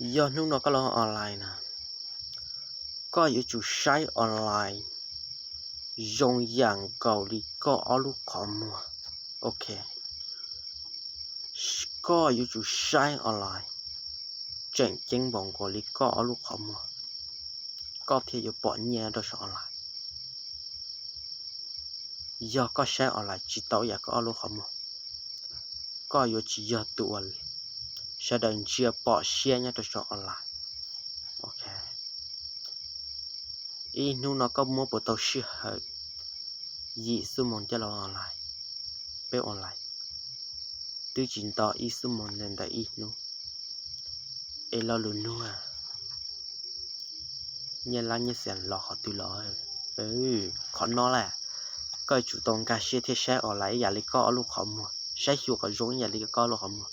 Yog hnub no koj los online na, koj yuav tsum saib online zoo yam nkaus li koj ob lub qhov muag. Ok, koj yuav tsum saib online tseem ceeb npaum nkaus li koj ob lub qhov muag, koj thiaj yuav pom nyiaj rau saum online. Yog koj saib online tsis tau yam koj ob lub qhov muag, koj yuav tsis yog tus uas sawv daws ntsia pom siab nyob rau saum online. Ok, ib hnub no koj muab puas tau sij hawm yim xuab moos coj los online, peb online, twb tsis nto ib xuab moos ntawm ib hnub, es lo lus nug, nyiaj lab nyiaj xiam los qhov twg los? Qhov no las, koj yuav tsum tau nkag siab thiab saib online ib yam li koj ob lub qhov muag, saib xyuas kom zoo ib yam li koj ob lub qhov muag.